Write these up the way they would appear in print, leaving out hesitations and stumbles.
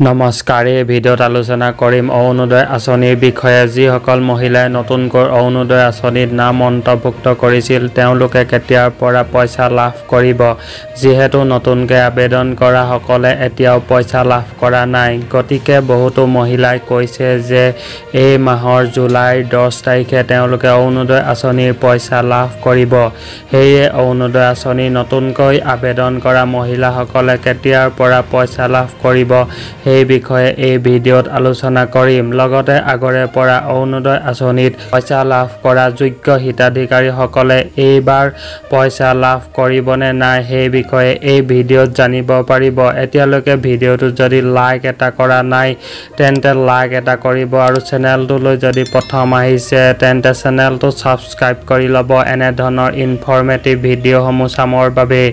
নমস্কাৰ, এই ভিডিঅ'ত আলোচনা কৰিম অৰুণোদয় আঁচনিৰ বিষয়ে। যিসকল মহিলাই নতুনকৈ অৰুণোদয় আঁচনিত নাম অন্তৰ্ভুক্ত কৰিছিল তেওঁলোকে কেতিয়াৰ পৰা পইচা লাভ কৰিব? যিহেতু নতুনকৈ আবেদন কৰা সকলে এতিয়াও পইচা লাভ কৰা নাই, গতিকে বহুতো মহিলাই কৈছে যে এই মাহৰ জুলাইৰ 10 তাৰিখে তেওঁলোকে অৰুণোদয় আঁচনিৰ পইচা লাভ কৰিব। সেয়ে অৰুণোদয় আঁচনি নতুনকৈ আবেদন কৰা মহিলাসকলে কেতিয়াৰ পৰা পইচা লাভ কৰিব সেই বিষয়ে এই ভিডিঅ'ত আলোচনা কৰিম। লগতে আগৰে পৰা অৰুণোদয় আঁচনিত পইচা লাভ কৰা যোগ্য হিতাধিকাৰীসকলে এইবাৰ পইচা লাভ কৰিবনে নাই সেই বিষয়ে এই ভিডিঅ'ত জানিব পাৰিব। এতিয়ালৈকে ভিডিঅ'টোত যদি লাইক এটা কৰা নাই তেন্তে লাইক এটা কৰিব আৰু চেনেলটোলৈ যদি প্ৰথম আহিছে তেন্তে চেনেলটো ছাবস্ক্ৰাইব কৰি ল'ব এনেধৰণৰ ইনফৰ্মেটিভ ভিডিঅ'সমূহ চাবৰ বাবে।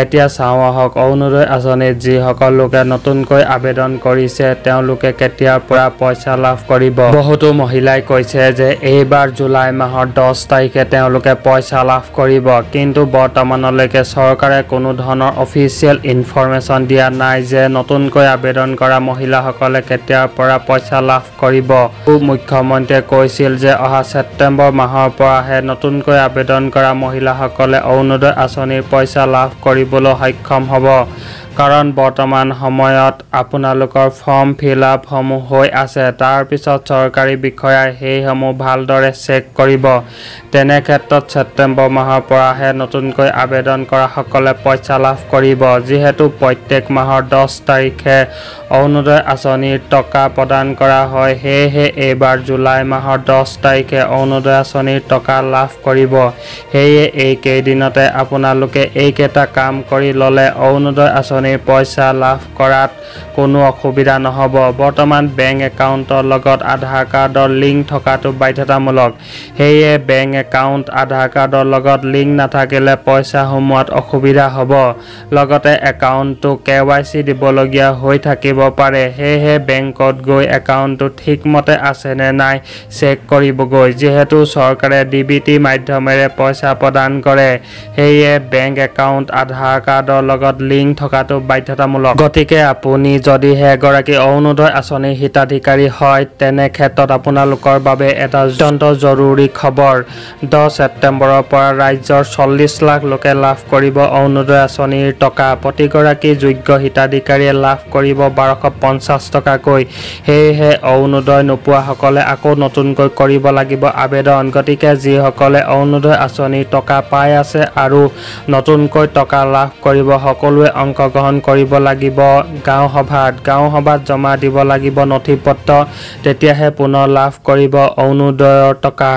এতিয়া চাওঁ আহক অৰুণোদয় আঁচনিত যিসকল লোকে নতুনকৈ আবেদন কৰিছে তেওঁলোকে কেতিয়াৰ পৰা পইচা লাভ কৰিব। বহুতো মহিলাই কৈছে যে এইবাৰ জুলাই মাহৰ 10 তাৰিখে তেওঁলোকে পইচা লাভ কৰিব, কিন্তু বৰ্তমানলৈকে চৰকাৰে কোনো ধৰণৰ অফিচিয়েল ইনফৰমেশ্যন দিয়া নাই যে নতুনকৈ আবেদন কৰা মহিলাসকলে কেতিয়াৰ পৰা পইচা লাভ কৰিব। মুখ্যমন্ত্ৰীয়ে কৈছিল যে অহা ছেপ্টেম্বৰ মাহৰ পৰাহে নতুনকৈ আবেদন কৰা মহিলাসকলে অৰুণোদয় আঁচনিৰ পইচা লাভ কৰিবলৈ সক্ষম হ'ব। কাৰণ বৰ্তমান সময়ত আপোনালোকৰ ফৰ্ম ফিল আপসমূহ হৈ আছে, তাৰ পিছত চৰকাৰী বিষয়াই সেইসমূহ ভালদৰে চেক কৰিব। তেনে ক্ষেত্ৰত ছেপ্টেম্বৰ মাহৰ পৰাহে নতুনকৈ আবেদন কৰাসকলে পইচা লাভ কৰিব। যিহেতু প্ৰত্যেক মাহৰ 10 তাৰিখে অৰুণোদয় আঁচনিৰ টকা প্ৰদান কৰা হয়, সেয়েহে এইবাৰ জুলাই মাহৰ 10 তাৰিখে অৰুণোদয় আঁচনিৰ টকা লাভ কৰিব। সেয়ে এই কেইদিনতে আপোনালোকে এইকেইটা কাম কৰি ল'লে অৰুণোদয় আঁচনিৰ পইচা লাভ কৰাত কোনো অসুবিধা নহ'ব। বৰ্তমান বেংক একাউণ্টৰ লগত আধাৰ কাৰ্ডৰ লিংক থকাটো বাধ্যতামূলক। সেয়ে বেংক একাউণ্ট আধাৰ কাৰ্ডৰ লগত লিংক নাথাকিলে পইচা সোমোৱাত অসুবিধা হ'ব। লগতে একাউণ্টটো KYC দিবলগীয়া হৈ থাকিব পাৰে। সেয়েহে বেংকত গৈ একাউণ্টটো ঠিকমতে আছেনে নাই চেক কৰিবগৈ। যিহেতু চৰকাৰে DBT মাধ্যমেৰে পইচা প্ৰদান কৰে, সেয়ে বেংক একাউণ্ট আধাৰ কাৰ্ডৰ লগত লিংক থকাটো বাধ্যতামূলক। গতিকে আপুনি যদিহে এগৰাকী অৰুণোদয় আঁচনিৰ হিতাধিকাৰী হয় তেনে ক্ষেত্ৰত আপোনালোকৰ বাবে এটা অত্যন্ত জৰুৰী খবৰ। 10 ছেপ্টেম্বৰৰ পৰা ৰাজ্যৰ 40 লাখ লোকে লাভ কৰিব অৰুণোদয় আঁচনিৰ টকা। প্ৰতিগৰাকী যোগ্য হিতাধিকাৰীয়ে লাভ কৰিব 1250 টকাকৈ। সেয়েহে অৰুণোদয় নোপোৱাসকলে আকৌ নতুনকৈ কৰিব লাগিব আবেদন। গতিকে যিসকলে অৰুণোদয় আঁচনিৰ টকা পাই আছে আৰু নতুনকৈ টকা লাভ কৰিব সকলোৱে অংশগ্ৰহণ কৰিব লাগিব গাঁও সভাত। গাঁও সভাত জমা দিব লাগিব নথি পত্ৰ, তেতিয়াহে পুনৰ লাভ কৰিব অৰুণোদয়ৰ টকা।